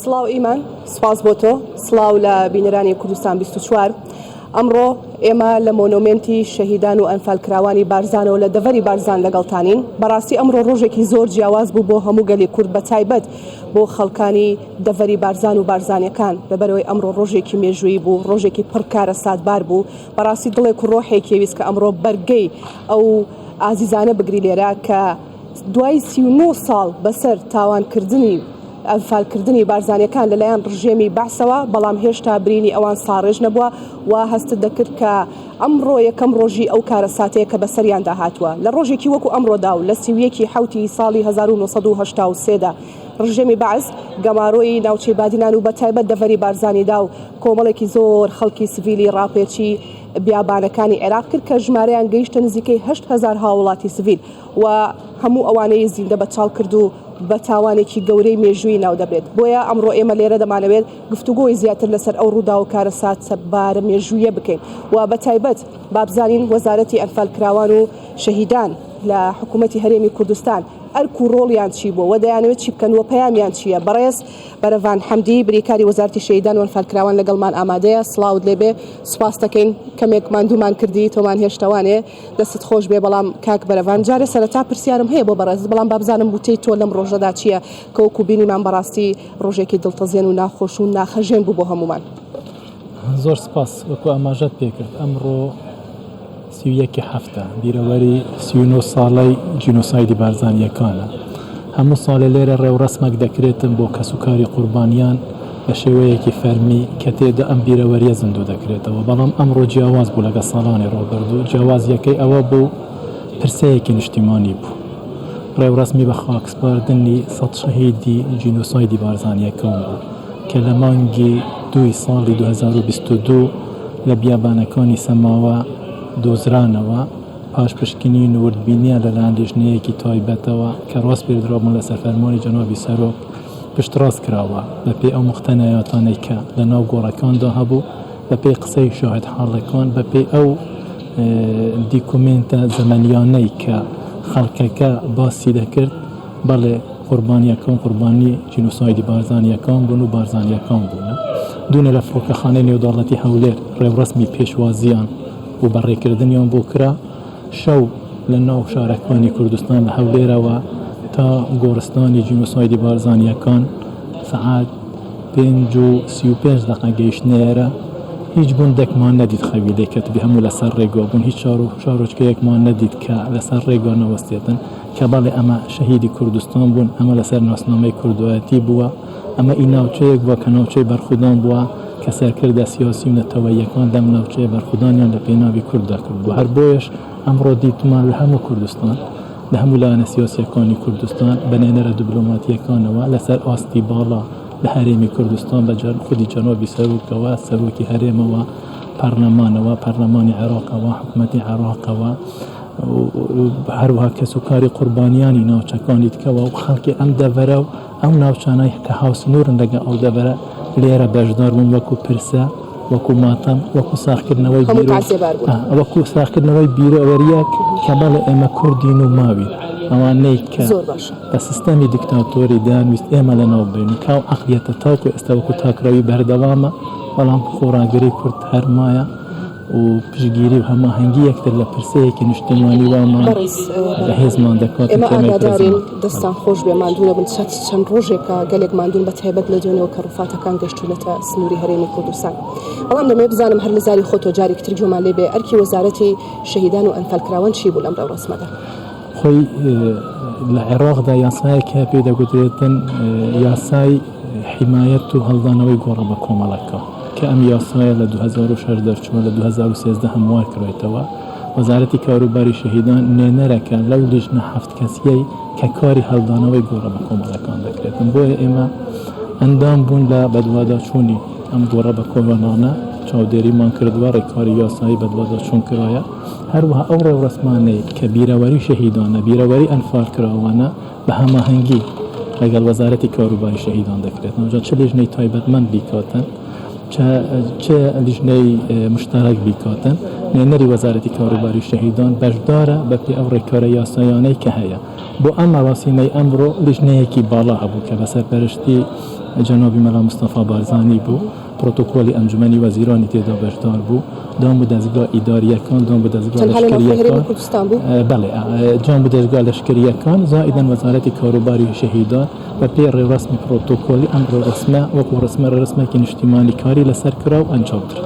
سڵاو ئیمان، سوپاس بۆ تۆ. سڵاو لە بینەرانی کوردستان 24. ئەمڕۆ ئێمە لە مۆنۆمێنتی شەهیدان و ئەنفالکراوانی بارزانەوە لە دەڤەری بارزان لەگەڵتانین. بەڕاستی ئەمڕۆ ڕۆژێکی زۆر جیاواز بوو بۆ هەموو گەلی کورد بە تایبەت بۆ خەڵکانی دەڤەری بارزان و بارزانیەکان، لەبەرئەوەی ئەمڕۆ ڕۆژێکی مێژوویی بوو، ڕۆژێکی پڕ کارەساتبار بوو. بەڕاستی دڵێک و ڕۆحێکی ویست کە ئەمڕۆ بەرگەی ئەو ئازیزانە بگری لێرە کە دوای 39 ساڵ بەسەر تاوانکردنی ئەنفالکردنی بارزانیەکان لەلایەن ڕژێمی بەعسەوە، بەڵام هێشتا برینی ئەوان ساڕێژ نەبووە و هەستت دەکرد کە ئەمڕۆ یەکەم ڕۆژی ئەو کارەساتەیە کە بەسەریاندا هاتووە. لە ڕۆژێکی وەکو ئەمڕۆدا و لە 31 حەوتی ساڵی 1983 دا ڕژێمی بەعس گەمارۆی ناوچەی بادینان و بەتایبەت دەڤەری بارزانی دا و کۆمەڵێکی زۆر خەڵکی سڤیلی ڕاپێچی بیابانەکانی عێراق کرد کە ژمارەیان گەیشتە نزیکەی 8000 هاوڵاتی سڤیل و هەموو ئەوانەی زیندە بەچاڵ کرد و بە تاوانێکی گەورەی مێژوویی ناودەبرێت. بۆیە ئەمڕۆ ئێمە لێرە دەمانەوێت گفتوگۆی زیاتر لەسەر ئەو ڕووداو و کارەساتبارە مێژوویە بکەین و بە تایبەت با بزانین وەزارەتی ئەنفالکراوان و شەهیدان لە حکوومەتی هەرێمی کوردستان ئەرک و ڕۆڵیان چی بووە و دەیانەوێت چی بکەن و پەیامیان چییە. بەڕێز بەرەڤان حەمدی بریکاری وەزارەتی شەهیدان و ئەنفالکراوان لەگەڵمان ئامادەیە. سڵاوت لێبێ، سوپاست دەکەین. کەمێک ماندوومان کردی، تۆمان هێشتەوانێ. دەستت خۆش بێ بەڵام کاک بەرەڤان جارێ سەرەتا پرسیارم هەیە بۆ بەڕێزت بەڵام با بزانم وتەی تۆ لەم ڕۆژەدا چییە کە وەکو بینیمان بەڕاستی ڕۆژێکی دڵتەزێن و ناخۆش و ناخەژێن بوو بۆ هەموومان. زۆر سپاس وەکو ئاماژەت پێکرد ئەمڕۆ 31 هەفتە بیرەوەری 39 ساڵەی جینۆسایدی بارزانییەکانە هەموو ساڵێ لێرە ڕێوڕەسمەک دەکرێتن بۆ کەسوکاری قوربانیان بە شێوەیەکی فەرمی کە تێدا ئەم بیرەوەرییە زیندوو دەکرێتەوە، بەڵام ئەمڕۆ جیاواز بوو لەگەڵ ساڵانی ڕابردوو، جیاوازییەکەی ئەوە بوو پرسەیەکی نیشتیمانی بوو، ڕێوڕەسمی بە خاکسپاردنی سەت شەهیدی جینۆسایدی بارزانییەکان بوو کە لە مانگی دووی ساڵی 2022 لە بیابانەکانی سەماوە دۆزرانەوە. پاش پشکنین و وردبینییان لەلایەن لیژنەیەکی تایبەتەوە کە ڕاسپێردرابوون لەسەر فەرمانی جەنابی سەرۆک پشتڕاست کراوە بەپێی ئەو موقتەنەیاتانەی کە لەناو گۆڕەکاندا هەبوو، بەپێی قسەی شاهیدحاڵەکان، بەپێی ئەو دیکۆمێنتە زەمەنیانەی کە خەڵکەکە باسی دەکرد، بەڵێ قوربانییەکان قوربانی جینۆسایدی بارزانییەکان بوون و بارزانییەکان بوونە. دوێنێ لە فڕۆکەخانەی نێودەوڵەتی هەولێر ڕێوڕەسمی پێشوازییان و بەڕێکردنیان بۆ کرا. شەو لە ناو شارەکانی کوردستان لە هەولێرەوە تا گۆڕستانی جینۆسایدی بارزانییەکان سەعات 5:35 دەقە گەیشتنە ئێرە. هیچ گوندێکمان نەدیت خەوی لێ کەتبێ، هەموو لەسەر ڕێگا بوون. هیچ شار و شارۆچکەیەکمان نەدیت کە لەسەر ڕێگا نەوەستێتن کە بەڵێ ئەمە شەهیدی کوردستان بوون، ئەمە لەسەر ناسنامەی کوردایەتی بووە. ئەمە ئی ناوچەیەک بووە کە ناوچەی بەرخودان بووە کە سەرکردە سیاسی و نەتەوەییەکان لەم ناوچەیە بەرخودانیان لە پێناوی کورددا کردووە. هەر بۆیەش ئەمڕۆ دیتمان لە هەموو کوردستان، لە هەموو لایەنە سیاسییەکانی کوردستان بە نوێنەرە دبلۆماتییەکانەوە لەسەر ئاستی باڵا لە هەرێمی کوردستان بە خودی جەنابی سەرۆکەوە، سەرۆکی هەرێمەوە، پەرلەمانەوە، پەرلەمانی عێراقەوە، حکومەتی عێراقەوە هەروەها کەسوکاری قوربانیانی ناوچەکانی دیکەوە و خەڵکی ئەم دەڤەرە و ئەو ناوچانەی کە هاوسنوورن لەگەڵ ئەو دەڤەرە لێرە بەشدار بوون وەکو پرسە، وەکو ماتەم، وەکو ساغکردنەوەی هەموو بیر و تەعزیەبار بوون. وەکو ساغکردنەوەی بیرەوەرییەک کە بەڵێ ئێمە کوردین و ماوین. ئەوانەی کە زۆر باشە. بە سیستەمی دیکتاتۆری دەیانویست ئێمە لەناو ببەن و کە ئەو عەقڵیەتە تاکو ئێستا وەکو تاکڕەوی بەردەوامە، بەڵام خۆڕاگری کورد هەر مایە. و پشتگیری و هەماهەنگی یەکتر لە پرسەیەکی نیشتیمانی وامان بەڕێز بەهێزمان دەکات و ئێمە تێمای ئاگادارین پرێزمان. دەستان خۆش بێ ماندوو نەبن چەند چەند ڕۆژێکە گەلێک ماندوون بە تایبەت لە دوێنێوە کە ڕوفاتەکان گەشتوونەتە سنووری هەرێمی کوردستان بەڵام دەمەوێت بزانم هەر لە زاری خۆتەوە جارێکی تر گوێمان لێ بێ ئەرکی وەزارەتی شەهیدان و ئەنفالکراوان چی بوو لەم ڕێوڕەسمەدا؟ خۆی لە عێراقدا یاسایەک هەیە پێی دەگوترێتن یاسای حیمایەت و هەڵدانەوەی گۆڕە بە کۆمەڵەکە کە ئەم یاسایە لە 2006 دەرچووە لە 2013 هەموار کرایتەوە وەزارەتی کاروباری شەهیدان نوێنەرەکە لەو لیژنە حەفت کەسیەی کە کاری هەڵدانەوەی گۆڕە بە کۆمەڵەکان دەکرێتن بۆیە ئێمە ئەندام بوون لە بەدواداچوونی ئەم گۆڕە بە کۆمەڵانە چاودێریمان کردووە ڕێکاری یاسایی بەدواداچوون کرایە هەروەها ئەو ڕێوڕەسمانەی کە بیرەوەری شەهیدانە، بیرەوەری ئەنفالکراوانە بە هەماهەنگی لەگەڵ وەزارەتی کاروباری شەهیدان دەکرێت. جا چ لیژنەی تایبەتمەند بیکاتن، چ لیژنەی مشتەرەک بیکاتن، نوێنەری وەزارەتی کاروباری شەهیدان بەشدارە بەپێی ئەو ڕێکارە یاسایانەی کە هەیە. بۆ ئەم مەراسیمەی ئەمڕۆ لیژنەیەکی باڵا هەبوو کە بە سەرپەرشتی جەنابی مەلا مستەفا بارزانی بوو، پرۆتۆکۆلی ئەنجومەنی وەزیرانی تێدا بەشدار بوو، دام و دەزگا ئیدارییەکان، دام و دەزگا تەنها لە ناوخۆی هەرێمی لەشکرییەکان، کوردستان بوو؟ بەڵێ، دام و دەزگا لەشکرییەکان، زائیدەن وەزارەتی کاروباری شەهیدان بە پێی ڕێوڕەسمی پرۆتۆکۆلی ئەم ڕێوڕەسمە وەکوو ڕەسمە ڕێوڕەسمێکی نیشتیمانی کاری لەسەر کرا و ئەنجام درا.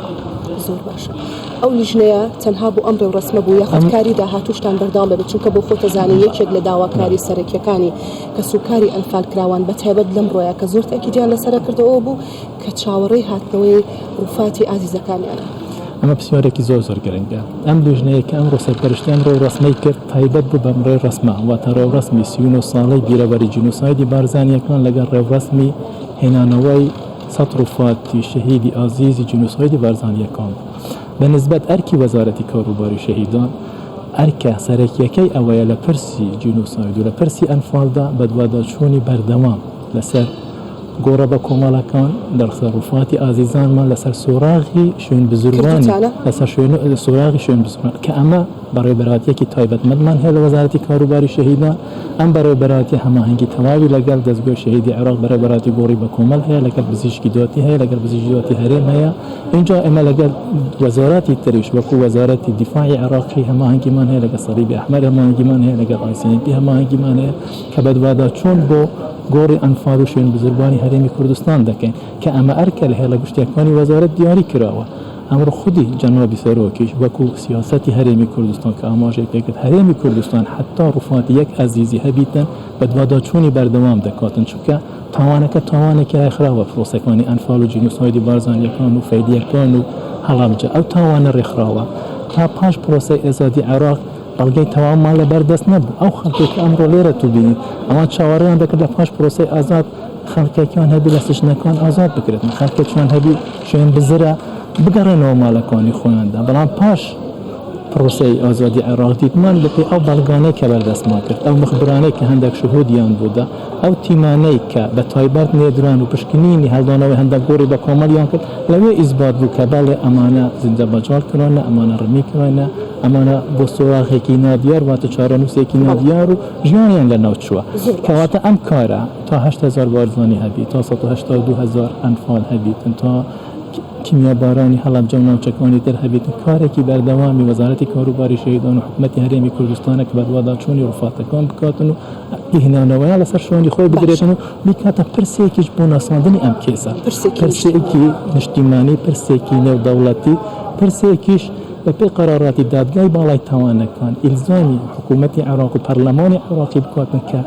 زۆر باشە. ئەو لیژنەیە تەنها بۆ ئەم ڕێوڕەسمە بوو یاخود کاری داهاتووشتان بەردەوام دەبێت؟ چونکە بۆ خۆت دەزانی یەکێک لە داواکاری سەرەکییەکانی کەسوکاری ئەنفالکراوان بە تایبەت لەمڕۆیە کە زۆر تەئکیدیان لەسەر کردەوە ئەوە بوو کە چاوەڕێی هاتنەوەی ڕوفاتی ئازیزەکانیانە. ئەمە پرسیارێکی زۆر زۆر گرنگە. ئەم لیژنەیە کە ئەمڕۆ سەرپەرشتی ئەم ڕێوڕەسمەی کرد تایبەت بوو بەم ڕێوڕەسمە، واتە ڕێوڕەسمی 39 ساڵەی بیرەوەری جینۆسایدی بارزانییەکان لەگەڵ ڕێوڕەسمی هێنانەوەی سەد ڕوفاتی شەهیدی ئازیزی جینۆسایدی بارزانییەکان بوو. بە نیسبەت ئەرکی وەزارەتی کاروباری شەهیدان، ئەرکە سەرەکییەکەی ئەوەیە لە پرسی جینۆساید و لە پرسی ئەنفالدا بەدواداچوونی بەردەوام لەسەر گۆڕە بەکۆمەڵەکان، لەسەر ڕوفاتی ئازیزانمان، لەسەر سۆراغی شوێنبزروانی، کردووتانە؟ لەسەر شوێن سۆراغی شوێنبزروان کە ئەمە بەڕێوەبەرایەتییەکی تایبەتمەندمان هەیە لە وەزارەتی کاروباری شەهیدان، ئەم بەڕێوەبەرایەتیە هەماهەنگی تەواوی لەگەڵ دەزگای شەهیدی عێراق، بەڕێوەبەرایەتی گۆڕی بەکۆمەڵ هەیە، لەگەڵ پزیشکی دادی هەیە، لەگەڵ پزیشکی دادی هەرێم هەیە، ئینجا ئێمە لەگەڵ وەزاراتی تریش وەکو وەزارەتی دیفاعی عێراقی هەماهەنگیمان هەیە، لەگەڵ سەلیبی ئەحمەر هەماهەنگیمان هەیە، لەگەڵ ICMP هەماهەنگیمان هەیە کە بەدواداچوون بۆ گۆڕی ئەنفال و شوێنبزربوانی هەرێمی کوردستان دەکەین کە ئەمە ئەرکە لە هێڵە گشتیەکانی وەزارەت دیاری کراوە. ئەمڕۆ خودی جەنابی سەرۆکیش وەکو سیاسەتی هەرێمی کوردستان کە ئاماژەی پێکرد هەرێمی کوردستان حەتا ڕوفاتی یەک ئەزیزی هەبیتن بەدواداچوونی بەردەوام دەکاتن چونکە تاوانەکە تاوانێکی ڕێکخراوە پرۆسەکانی ئەنفال و جینۆسایدی بارزانیەکان و فەیلیەکان و هەڵەبجە ئەو تاوانە ڕێکخراوە تا پاش پرۆسەی ئازادی عێراق بەڵگەی تەواومان لەبەر دەست نەبوو ئەو خەڵکێک کە ئەمڕۆ لێرە تو بینیت ئەوان چاوەڕێیان دەکرد لە پاش پرۆسەی ئازاد خەڵکێکیان هەبی لە سجنەکان ئازاد بکرێتن خەڵکێکیان هەبی شوێن بزرە بگەڕێنەوە ماڵەکانی خۆیاندا بەڵام پاش پرۆسەی ئازادی عێراق دیتمان بەپێی ئەو بەڵگانەی کە بەردەستمان کرد ئەو مخبرانەی کە هەندێک شهودیان بوودا ئەو تیمانەی کە بە تایبەت نێردران و پشکنینی هەڵدانەوەی هەندێک گۆڕی بە کۆمەڵیان کرد لەوێ ئیسبات بوو کە بەڵێ ئەمانە زیندە بەجاڵ کرانە ئەمانە ڕمی کرانە ئەمانە بۆ سۆراغێکی نادیار واتە چارەنووسێکی نادیار و ژیانیان لەناو چووە کەواتە ئەم کارە تا 8000 بارزانی هەبی تا 182 هەزار ئەنفال هەبیتن تا کیمیابارانی هەڵەبجە و ناوچەکانی تر هەبیتن کارێکی بەردەوامی وەزارەتی کاروباری شەهیدان و حکومەتی هەرێمی کوردستانە کە بەدواداچوونی ڕوفاتەکان بکاتن و بهێنانەوەیان لەسەر شوێنی خۆی بگرێتن و بیکاتە پرسێکیش بۆ ناساندنی ئەم کێسە پرسێکی نیشتیمانی پرسێکی نێودەوڵەتی پرسێکیش بەپێی قەراراتی دادگای باڵای تاوانەکان ئیلزامی حکوومەتی عێراق و پەرلەمانی عێراقی بکاتن کە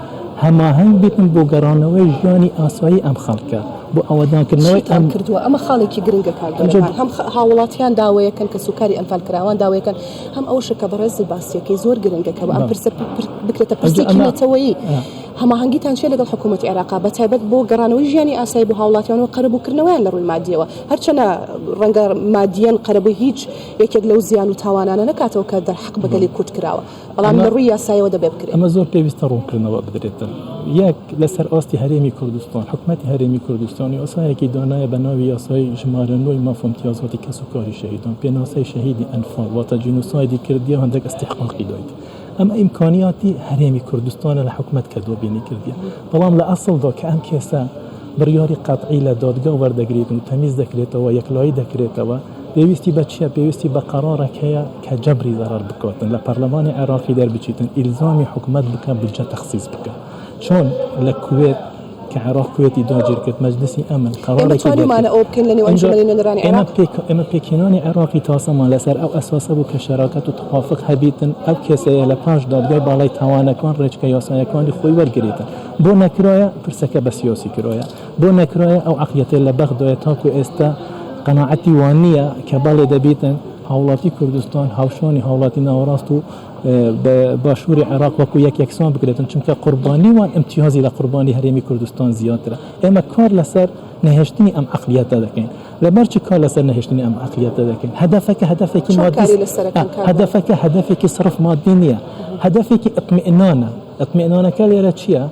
هەماهەنگ بێتن بۆ گەڕانەوەی ژیانی ئاسایی ئەم خەڵکە بۆ ئاوەدانکردنەوەی چیتان ئەم کردووە؟ ئەمە خاڵێکی گرنگە کاک دۆلەکان، هەم هاووڵاتیان داوەیەکەن، کەسوکاری ئەنفالکراوان داوەیەکەن، هەم ئەوەشە کە بەڕێزت باسیەکەی زۆر گرنگە کە ئەم پرسە بکرێتە پرسێکی نەتەوەیی. هەماهەنگیتان چیە لەگەڵ حکوومەتی عێراقا بە تایبەت بۆ گەڕانەوەی ژیانی ئاسایی بۆ هاوڵاتیان و قەرەبووکردنەوەیان لە ڕووی مادیەوە؟ هەرچەنە ڕەنگە مادیەن قەرەبووی هیچ یەکێک لەو زیان و تاوانانە نەکاتەوە کە دەرحەق بە گەلی کورد کراوە، بەڵام لە ڕووی یاسایەوە دەبێ بکرێت. ئەمە زۆر پێویستە ڕوونکردنەوە بدرێتن. یەک، لەسەر ئاستی هەرێمی کوردستان، حکومەتی هەرێمی کوردستان یاسایەکی دانایە بە ناوی یاسای ژمارە نۆی ماف و ئیمتیازاتی کەسوکاری شەهیدان، پێناسەی شەهیدی ئەنفال واتە جینۆسایدی کردیە و هەندێک ئیستیحقاقی دایت. ئەمە ئیمکانیاتی هەرێمی کوردستانە لە حکومەت کە دابینی کردیە. بەڵام لە ئەسڵدا کە ئەم کێسە بڕیاری قەتعی لە دادگا وەردەگرێت و تەمیز دەکرێتەوە، یەکلایی دەکرێتەوە، پێویستی بە چیە؟ پێویستی بە قەرارێک هەیە کە جەبری زەرەر بکاتن، لە پەرلەمانی عێراقی دەربچیتن، ئیلزامی حکومەت بکە بودجە تەخسیس بکە. چۆن لە کوێت کە عێراق کوێتی داگیر کرد، مەجلسی ئەمن ئێمە قەرارێکی توانیومانە دەرکرد. ئەوە بکەین لە نێو ئینجا ئەنجومەنی نوێنەرانی ئێمە عێراق؟ پێک ئێمە پێکهێنانی عێراقی تاسەمان لەسەر ئەو ئەساسە بوو کە شەراکەت و تەوافق هەبیتن، ئەو کێسەیە لە پاش دادگای باڵای تاوانەکان ڕێچکە یاسایەکانی خۆی وەرگرێتن. بۆ نەکرایە پرسەکە بە سیاسی کرایە. بۆ نەکرایە ئەو عەقلیەتەی لە بەغدایە تاکو ئێستا قەناعەتی وانیە کە بەڵێ دەبیتن هاوڵاتی کوردستان هاوشانی هاوڵاتی ناوەڕاست و باشووری عێراق وەکو یەک یەکسان بکرێتن چونکە قوربانی وان ئیمتیازی لە قوربانی هەرێمی کوردستان زیاترە ئێمە کار لەسەر نەهێشتنی ئەم عەقلیەتە دەکەین لەبەر چ کار لەسەر نەهێشتنی ئەم عەقلیەتە دەکەین هەدەفەکە هەدەفێکی چۆن مادی کاری لەسەر ئەکەن کاک هەدەفەکە هەدەفێکی سڕف مادی نییە هەدەفێکی ئیطمئنانە ئیطمئنانەکە لێرە چییە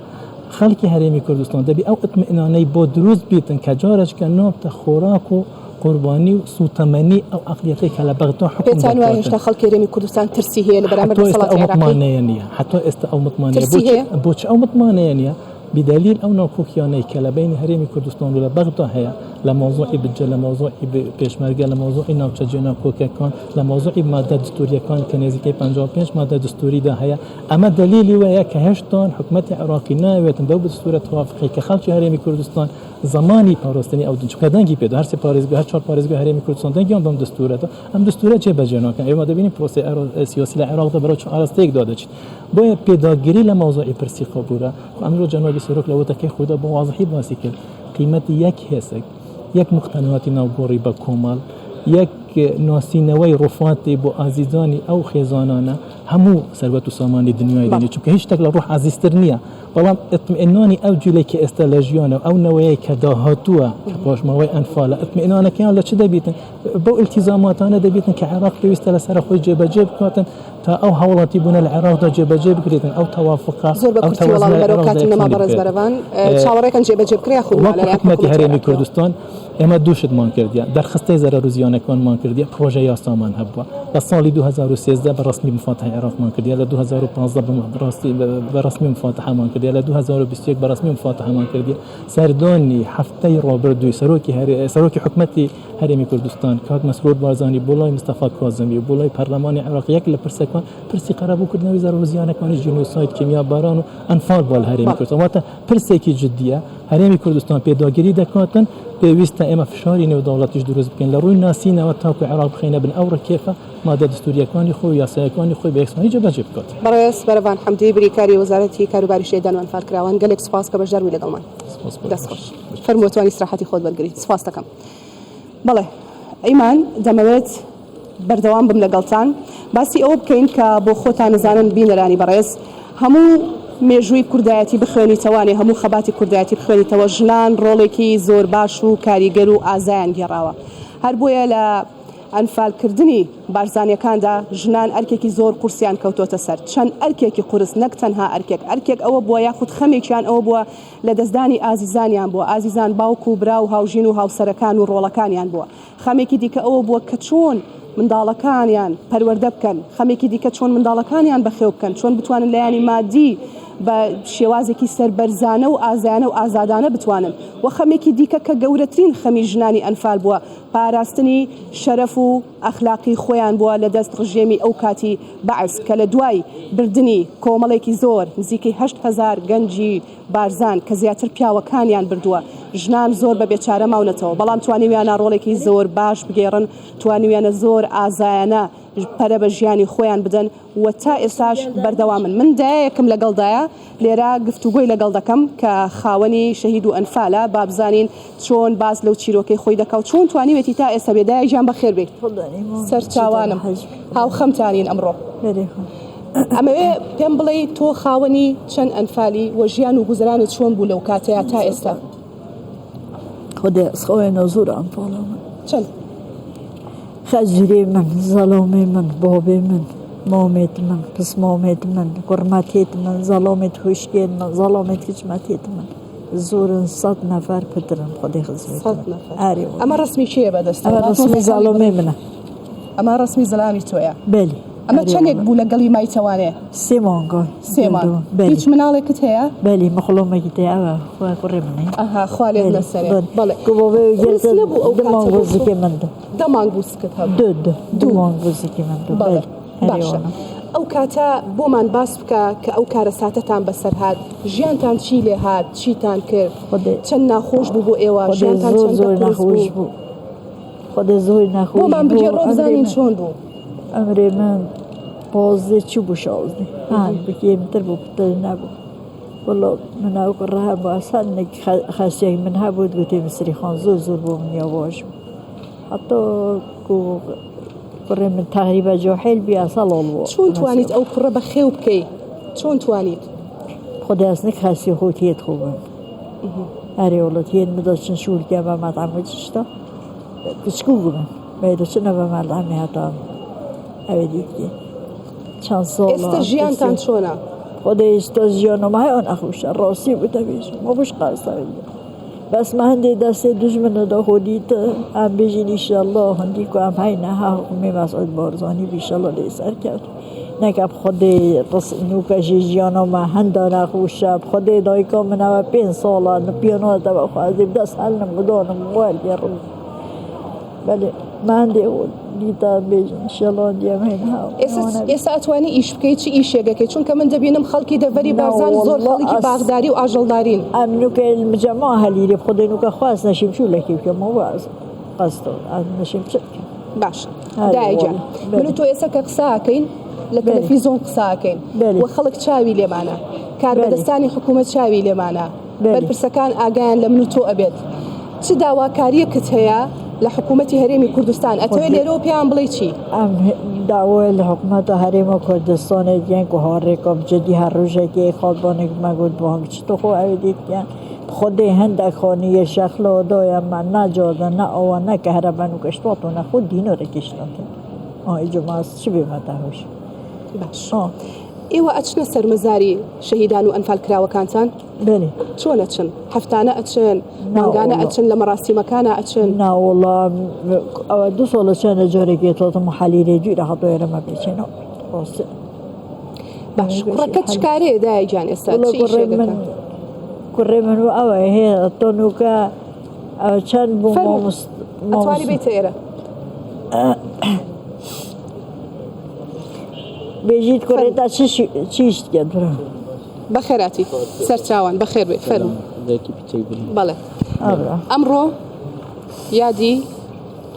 خەڵکی هەرێمی کوردستان دەبی ئەو ئیتمئنانەی بۆ دروست بیتن کە جارێکە نابتە خۆراک و قوربانی و سوتەمەنی ئەو عەقلیەتەی کە لە بەغدا حوکم پێتان وایە دەکاتن. هێشتا خەڵکی هەرێمی کوردستان ترسی هەیە لە بەرامبەر حەتۆ ئێستا دەسەڵاتی ئەو عێراقی؟ متمانەیە نییە. حەتۆ ئێستا ئەو متمانەیە. ترسی بۆچ هەیە؟ بۆچ ئەو متمانەیە نییە؟ بدەلیل ئەو ناکۆکیانەی کە لە بەینی هەرێمی کوردستان و لە بەغدا هەیە لە مەوزوعی بودجە، لە مەوزوعی پێشمەرگە، لە مەوزوعی ناوچە جێناکۆکەکان، لە مەوزوعی مادە دستوریەکان کە نێزیکەی 55 مادە دستوریدا هەیە، ئەمە دەلیلی وەیە کە هێشتان حکومەتی عێراقی نایەوێتن بەو دستورە تەوافقی کە خەڵکی هەرێمی کوردستان زمانی پاراستنی ئەو چونکە دەنگی پێدا هەر سێ پارێزگا هەر چوار پارێزگای هەرێمی کوردستان دەنگیان بەم دستورە دا ئەم دستورە جێبەجێ ناکەن. ئێمە دەبینین پرۆسەی سیاسی لە عێراقدا بەرەو چ ئاراستەیەکدا دەچێت. بۆیە پێداگری لە مەوزوعی پرسی قبوڵە. خۆ ئەمرۆ جەنابی سەرۆک لە وتەکەی خۆیدا بە وازحی باسی کرد قیمەتی یەک هێسک، یەک موقتەناتی ناو گۆڕی بە کۆمەڵ، یەک ناسینەوەی ڕوفاتی بۆ ئازیزانی ئەو خێزانانە هەموو سەروەت و سامانی دنیای دێنێ، چونکە هیچ شتێک لە ڕوح ئازیزتر نییە. بەڵام ئیتمئینانی ئەو جیلەی کە ئێستا لە ژیانە و ئەو نەوەیەی کە داهاتووە کە پاشماوەی ئەنفالە ئیتمئینانەکەیان لە چ دەبیتن؟ بەو ئیلتیزاماتانە دەبیتن کە عێراق پێویستە لەسەر خۆی جێبەجێ بکاتن تا ئەو هاوڵاتی بوونە لە عێراقدا جێبەجێ بکرێتن ئەو تەوافقە زۆر بە کورتی وەڵام بەرەو کاتم نەما بەڕێز بەرەڤان چاوەڕێکەن جێبەجێ بکرێ یاخود نا لەلایەن حکومەتی هەرێمی کوردستان ئێمە دوو شتمان کردیە دەرخستەی زەرەر و زیانەکانمان کردیە پڕۆژە یاسامان هەبووە لە ساڵی 2013 بە ڕەسمی مفاتحەی عێراقمان کردیە لە 2015 بە ڕەسمی مفاتحەمان کردیە لە 2021 بە ڕەسمی مفاتحەمان کردیە سەردانی هەفتەی ڕابردووی سەرۆکی سەرۆکی حکومەتی هەرێمی کوردستان کاک مەسرور بارزانی بۆ لای مستەفا کازمی و بۆ لای پەرلەمانی عێراق یەک لە پرسەکان پرسی قەرەبووکردنەوەی زەرەر و زیانەکانی جینۆساید، کیمیاباران و ئەنفال بووە لە هەرێمی کوردستان. واتە پرسێکی جدییە، هەرێمی کوردستان پێداگری دەکاتن، پێویستە ئێمە فشاری نێودەوڵەتیش دروست بکەین لە ڕووی ناسینەوە تاکو عێراق بخەینە بن ئەو ڕکێفە مادە دەستوورییەکانی خۆی و یاسایەکانی خۆی بە یەکسانی جێبەجێ بکات. بەڕێز بەرەڤان حەمدی، بریکاری وەزارەتی کاروباری شەهیدان و ئەنفالکراوان، گەلێک سوپاس کە بەشدار بووی لەگەڵمان. دەست خۆش. فەرموو ئەتوانی ئیسراحەتی خۆت وەرگری. سوپاست دەکەم. بەڵێ ئیمان دەمەوێت بەردەوام بم لەگەڵتان باسی ئەوە بکەین کە بۆ خۆتان نزانن بینەرانی بەڕێز هەموو مێژووی کوردایەتی بخوێنیتەوانێ هەموو خەباتی کوردایەتی بخوێنیتەوە ژنان ڕۆڵێکی زۆر باش و کاریگەر و ئازایان گێڕاوە هەر بۆیە لە ئەنفالکردنی بارزانیەکاندا ژنان ئەرکێکی زۆر قورسیان کەوتۆتە سەر چەند ئەرکێکی قورس نەک تەنها ئەرکێک ئەرکێک ئەوە بووە یاخود خەمێکیان ئەوە بووە لەدەستدانی ئازیزانیان بووە، ئازیزان باوک و برا و هاوژین و هاوسەرەکان و ڕۆڵەکانیان بووە. خەمێکی دیکە ئەوە بووە کە چۆن منداڵەکانیان پەروەردە بکەن، خەمێکی دیکە چۆن منداڵەکانیان بەخێو بکەن، چۆن بتوانن لایەنی مادی بە شێوازێکی سەربەرزانە و ئازایانە و ئازادانە بتوانن و خەمێکی دیکە کە گەورەترین خەمی ژنانی ئەنفال بووە پاراستنی شەرەف و ئەخلاقی خۆیان بووە لە دەست ڕژێمی ئەو کاتی بەعس کە لە دوای بردنی کۆمەڵێکی زۆر نزیکەی 8000 گەنجی بارزان کە زیاتر پیاوەکانیان بردووە، ژنان زۆر بە بێچارە ماونەتەوە، بەڵام توانیویانە ڕۆڵێکی زۆر باش بگێڕن، توانیویانە زۆر ئازایانە پەرە بە ژیانی خۆیان بدەن و تا ئێستاش بەردەوامن. من دایەکم لەگەڵدایە لێرە گفتوگۆی لەگەڵ دەکەم کە خاوەنی شەهید و ئەنفالە، با بزانین چۆن باس لەو چیرۆکەی خۆی دەکا و چۆن توانیوێتی تا ئێستا بێ. دایە گیان بەخێر بێی. سەرچاوانم هاوخەمتانین ئەمڕۆ. ئەمەوێ پێم بڵێی تۆ خاوەنی چەند ئەنفالی و ژیان و گوزەرانت چۆن بوو لەو کاتەیا تا ئێستا؟ خودێ ئەز خەوێنە زۆر ئەنفالە من. چەند؟ خەزورێ من، زەڵامێ من، بابێ من، مامێت من، پسمامێت من، کوڕمەتێت من، زەڵامێت خوشکێت من، زەڵامێت کچمەتێت من. زۆرن سەد نەفەر پترن خودێ خزمێت سەد من. نەفەر. ئەرێ وەڵا. ئەمە ڕەسمی کێیە بەدەستەوە؟ ئەمە ڕەسمی زەڵامێ منە. ئەمە ڕەسمی زەلامی تۆیە. بەلی. ئەمە چەندێک بوو لەگەڵی مایتەوانێ؟ سێ مانگە. سێ مانگ. هیچ مناڵێکت هەیە؟ بەلی مخڵۆمێکی تێ ئەوە خوا کوڕی منێ. ئەها خوا لێت نەسەرێ. بەڵێ. قورس نەبوو ئەو کاتە بۆ تۆ؟ من دو. دە مانگ بوو سکت هەبوو. دو دو. دوو مانگ بوو سکی من دو. بەڵێ. باشە. ئەو کاتە بۆمان باس بکە کە ئەو کارەساتەتان بەسەر هات، ژیانتان چی لێ هات، چیتان کرد، چەند ناخۆش بوو بۆ ئێوە، ژیانتان چەندە قورس بوو؟ خودێ زۆر ناخۆش بۆمان بگێڕۆ بزانین چۆن بوو. عمرێ من پازدە چوو بوو شازدە هان بکێمتر بوو پتر نەبوو وەڵا من ئەو کوڕە هەبوو ئەسان خەسیەک من هەبوو گوتێ مسری خان زۆر زۆر بۆ من یاواش بوو حتا کو کوڕێ من تەقریبا جاحێل بی ئەسا ڵاڵ بوو چۆن توانیت ئەو کوڕە بەخێو بکەی چۆن توانیت؟ خودێ ئەس نک خەسی خۆ تێت خۆ بم ئەرێ وەڵا تێت مدە چن شوور کە بە مەطعم و چشتا کچکوو بم بەیدە چنە بە مەطعمی هەتا ئەوێ دیتکێ چەند ساڵ ئێستا ژیانتان چۆنە؟ خودێ ئێستا ژیانم هەیە نەخۆشە ڕاستی بوو دەبێژم ما بش قەرزاری بەس مە هەندێ دەستێ دوژمنە دە خۆ دیت ئەم بێژین ئیشەڵڵا هەندی کو ئەم هەینە ها حکومی مەسعود بارزانی بیشەڵڵا لێ سەرکەوت. نەکە بخودێ ڕس نوکە ژی ژیانا مە هەندا نەخوشە بخودێ دایکا من ئەوە پێنج ساڵە پیانۆ دەوە خوازی دەست هەلنم بدانم وەرگێڕم بەێ مادێ دیتا بێژن شێڵان دیەم هێن هاو ئێستا ئەتوانی ئیش بکەی چ ئیشێک ئەکەی چونکە من دەبینم خەڵکی دەڤەری بارزان زۆر خەڵکی باخداری و ئاژەڵدارین. ئەم نوکە مجەما هەلیرێ بخودێ نوکە خواست نەشیم چوو لەکی بکەمەوە قەستۆ نەشیم چ بکەم. باشە دایە گیان من و تۆ ئێستا کە قسە ئەکەین لە تەلەفیزۆن قسە ئەکەین و خەڵک چاوی لێمانە کاربەدەستانی حکوومەت چاوی لێمانە بەرپرسەکان ئاگایان لە من و تۆ ئەبێت چ داواکاریەکت هەیە لە حکوومەتی هەرێمی کوردستان ئەتەوێت لێرەوە پێیان بڵێی چی؟ ئەم داوای لە حکوومەتە هەرێمە کوردستانێ دیەن کو هاڕێکا جدی هەر ڕۆژێکی خاڵبانێک مەگوت بانگ چ تو خۆ ئەوێ دیتیان خودێ هەندێک خانیە شەخلۆ دایە من نەجادە نە ئەوە نە کەهرەبەن و کەشتات و نە خود دینارێکیش ناکەن ئای جماز چ بێمەتە هۆش باش ئێوە ئەچنە سەر مەزاری شەهیدان و ئەنفالکراوەکانتان؟ بەێ چۆن ئەچن؟ هەفتانە ئەچن؟ مانگانە ئەچن؟ لە مەراسیمەکانە ئەچن؟ ناوەڵا ئەوە دو ساڵە چەندە جارێکی تۆتم حەلیرێ دویرە هەڵدۆێرەمە بێچێنەوە ڕاستە باش کوڕەکەت چ کارەیە دایە گیان ئێستا چ ئیشێک من کوڕێ من و ئەوە هەیە تۆنوکە چەند بوو ئەتوانی بێتە ئێرە بێژیت کوڕێ تا چیشت کرد برا بەخێراتی سەرچاوان بەخێر بێ فەرموو بەڵێ ئەمڕۆ یادی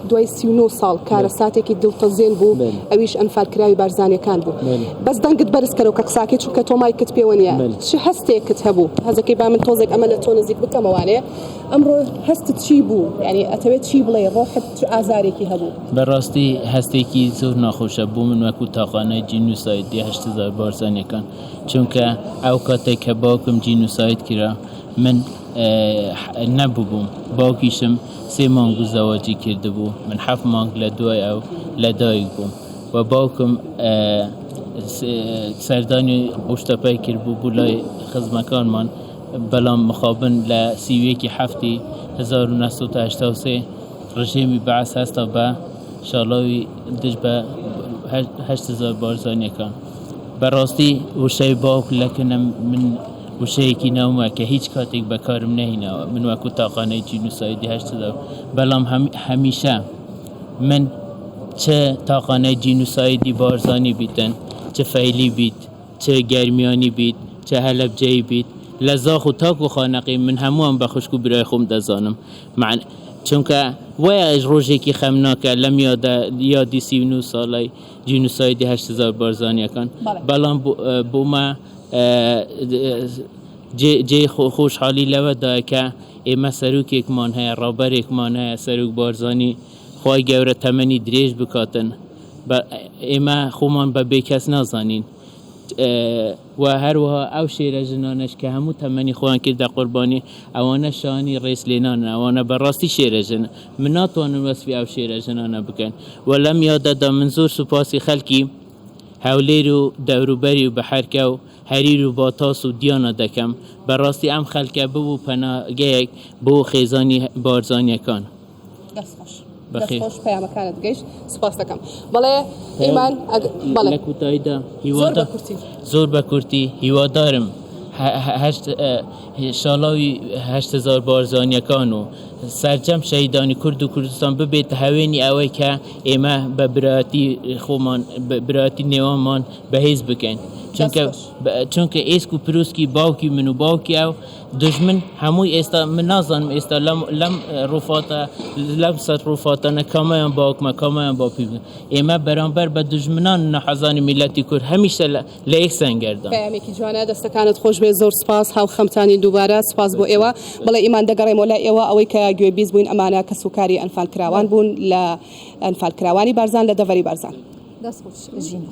دوای 39 ساڵ کارەساتێکی دڵتەزێن بوو ئەویش ئەنفالکراوی بارزانیەکان بوو بەس دەنگت بەرز کەرەوە کە قساکەی چونکە تۆ مایکت پێوە نییە چ هەستێکت هەبوو هەزەکەی با من تۆزێک ئەمە لە تۆ نزیک بکەمەوانێ ئەمڕۆ هەستت چی بوو یعنی ئەتەوێت چی بڵێ ڕۆحت چ ئازارێکی هەبوو؟ بەڕاستی هەستێکی زۆر ناخۆشە بۆ من وەکو تاقانەی جینوسایدی 8000 بارزانیەکان چونکە ئەو کاتێک کە باوکم جینوساید کرا من نەبووم باوکیشم سێ مانگ بوو زەواجی کردبوو من حەفت مانگ لە دوای ئەو لە دایک بووم و باوکم سەردانی قوشتەپەی کردبوو بوو لای خزمەکانمان بەڵام مخابن لە 31 هەفتی 1983 ڕژێمی بەعس هەستا بە شاڵاوی دژ بە 8000 بارزانیەکان بەڕاستی وشەی باوک لەکنم من وشەیەکی ناومە کە هیچ کاتێک بەکارم نەهیناوە من وەکو تاقانەی جینوسایدی هەشتدا بەڵام هەمیشە من چ تاقانەی جینوسایدی بارزانی بیتن چ فەیلی بیت چ گەرمیانی بیت چ هەلەبجەیی بیت لە زاخ و تاک و خانەقی من هەمووان بە خوشک و برای خۆم دەزانم مع چونکە وایە ڕۆژێکی خەمناکە لەم یادە یادی 39 ساڵەی جینوسایدی 8000 بارزانیەکان بەڵام بۆمە جێی خۆشحاڵی لەوەدایە کە ئێمە سەرۆکێکمان هەیە، ڕابەرێکمان هەیە، سەرۆک بارزانی، خوای گەورە تەمەنی درێژ بکاتن. ئێمە خۆمان بە بێکەس نازانین و هەروەها ئەو شێرە ژنانەش کە هەموو تەمەنی خۆیان کردە قوربانی، ئەوانە شایانی ڕێزلێنانن، ئەوانە بەڕاستی شێرە ژنن. من ناتوانم وەسفی ئەو شێرە ژنانە بکەن و لەم یادەدا من زۆر سوپاسی خەڵکی هەولێر و دەوروبەری و بەحرکە و هەریر و باتاس و دیانا دەکەم، بەڕاستی ئەم خەلکە ببوو پەناگەیەک بۆ خێزانی بارزانیەکان. دەست خۆش دەست خۆش پەیامەکانت گەیشت سوپاس دەکەم بەڵێ ئیمان بەڵێ لە کۆتاییدا زۆر بە کورتی هیوادارم شاڵاوی 8000 بارزانیەکان و سەرجەم شەهیدانی کورد و کوردستان ببێتە هەوێنی ئەوەی کە ئێمە بە برایەتی خۆمان برایەتی نێوانمان بەهێز بکەین چونکە چونکە ئێسک و پروسکی باوکی من و باوکی ئەو دژمن هەمووی ئێستا من نازانم ئێستا لەم لەم ڕوفاتە لەم سەر ڕوفاتانە کامەیان باوکمە کامەیان باپیر ئێمە بەرامبەر بە دژمنان ناحەزانی میلەتی کورد هەمیشە لە لە یەک سەنگەردان. پەیامێکی جوانە دەستەکانت خۆش بێت زۆر سوپاس هاوخەمتانین دووبارە سوپاس بۆ ئێوە بەڵێ ئیمان دەگەڕێمەوە لای ئێوە ئەوەی کە گوێبیست بووین ئەمانە کەسوکاری ئەنفالکراوان بوون لە ئەنفالکراوانی بارزان لە دەڤەری بارزان. دەست خۆش ژینۆ.